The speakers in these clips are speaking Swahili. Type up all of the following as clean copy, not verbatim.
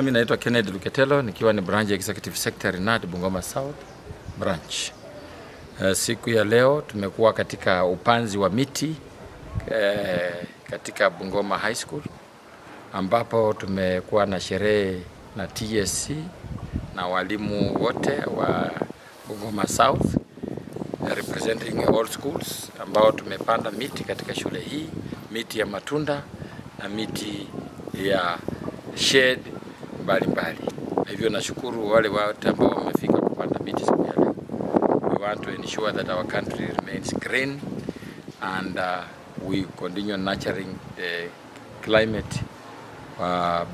Mimi naitwa Kennedy Luketelo nikiwa ni Branch Executive Secretary KNUT Bungoma South Branch. Siku ya leo tumekuwa katika upanzi wa miti katika Bungoma High School, ambapo tumekuwa na sherehe na TSC na walimu wote wa Bungoma South representing all schools, ambao tumepanda miti katika shule hii, miti ya matunda na miti ya shade mbalimbali. Hivyo nashukuru wale wote ambao wamefika kupanda miti siku ya leo. We want to ensure that our country remains green and we continue nurturing the climate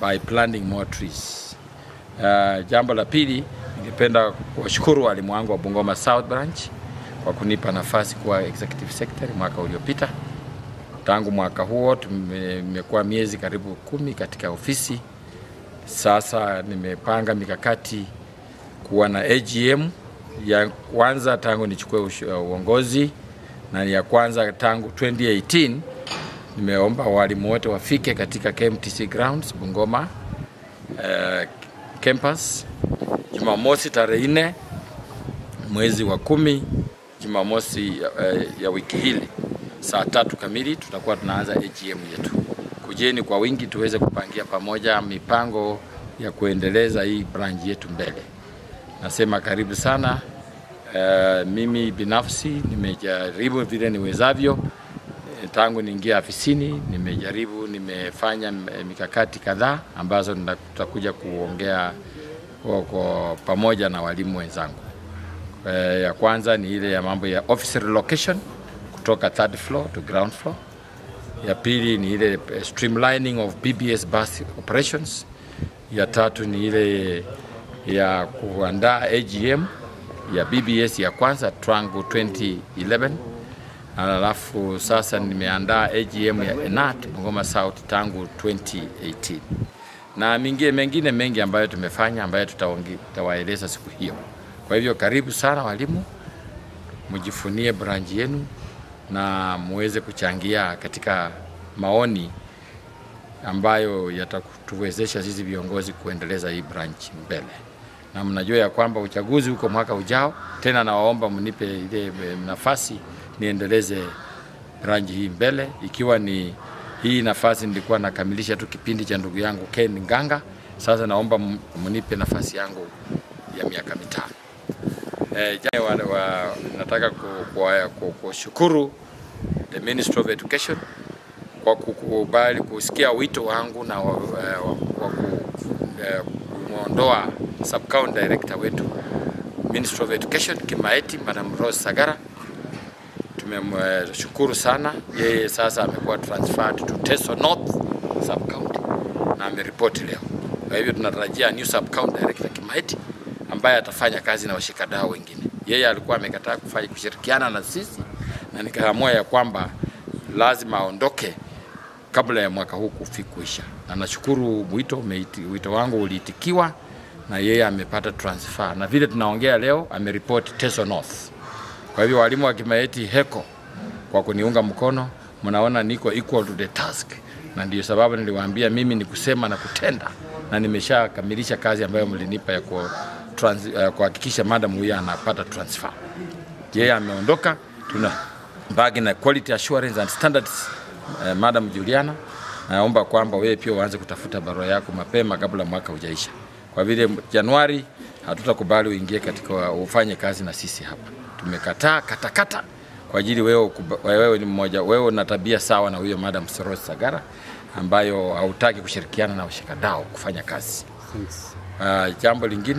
by planting more trees. Jambo la pili, ningependa kuwashukuru walimu wangu wa Bungoma South Branch kwa kunipa nafasi kuwa Executive Secretary mwaka uliopita. Tangu mwaka huo tumekuwa miezi karibu 10 katika ofisi. Sasa nimepanga mikakati kuwa na AGM ya kwanza tangu nichukue uongozi, na ya kwanza tangu 2018. Nimeomba walimu wote wafike katika KMTC grounds Bungoma campus Jumamosi tarehe 4 mwezi wa 10, Jumamosi ya wiki hili saa 3 kamili tutakuwa tunaanza AGM yetu. Kujeni kwa wingi tuweze kupangia pamoja mipango ya kuendeleza hii branch yetu mbele. Nasema karibu sana. Mimi binafsi nimejaribu vile niwezavyo. Tangu niingia afisini nimejaribu, nimefanya mikakati kadhaa ambazo tutakuja kuongea kwa pamoja na walimu wenzangu. Ya kwanza ni ile ya mambo ya office relocation kutoka third floor to ground floor. Ya pili ni ile streamlining of BBS bus operations. Ya tatu ni ile ya kuandaa AGM ya BBS ya kwanza tangu 2011. Alafu sasa nimeandaa AGM ya KNUT Bungoma South tangu 2018. Na mengine mengi ambayo tumefanya, ambayo tutawaeleza siku hiyo. Kwa hivyo karibu sana walimu, mjifunie branch yenu na muweze kuchangia katika maoni ambayo yatatuwezesha sisi viongozi kuendeleza hii branch mbele. Na mnajua ya kwamba uchaguzi uko mwaka ujao, tena nawaomba mnipe ile nafasi niendeleze branch hii mbele. Ikiwa ni hii nafasi nilikuwa nakamilisha tu kipindi cha ndugu yangu Ken Nganga, sasa naomba mnipe nafasi yangu ya miaka 5. Nataka kushukuru the Ministry of Education kwa kukubali kusikia wito wangu na kwa kumuondoa Sub-County Director wetu Ministry of Education Kimaeti, Madam Rose Sagara. Tumemshukuru sana. Yeye sasa amekuwa transferred to Teso North Sub-County na ameripoti leo. Kwa hivyo tunatarajia new Sub-County Director Kimaeti ambaye atafanya kazi na washikadau wengine. Yeye alikuwa amekataa kufanya kushirikiana na sisi, na nikaamua ya kwamba lazima aondoke kabla ya mwaka huu kufikisha. Na nashukuru wito wangu uliitikiwa na yeye amepata transfer. Na vile tunaongea leo ameripoti Teso North. Kwa hivyo walimu wa Kimaeti heko kwa kuniunga mkono, mnaona niko equal to the task. Na ndio sababu niliwaambia mimi ni kusema na kutenda, na nimeshakamilisha kazi ambayo mlinipa ya kuhakikisha madam huyu anapata transfer. Yeye ameondoka, tuna bagi na quality assurance and standards. Madam Juliana, naomba kwamba wewe pia uanze kutafuta barua yako mapema kabla mwaka hujaisha. Kwa vile Januari hatutakubali uingie katika ufanye kazi na sisi hapa. Tumekataa katakata kwa ajili wewe ni mmoja, wewe una tabia sawa na huyo Madam Rose Sagara ambayo hautaki kushirikiana na washikadau kufanya kazi. Jambo lingine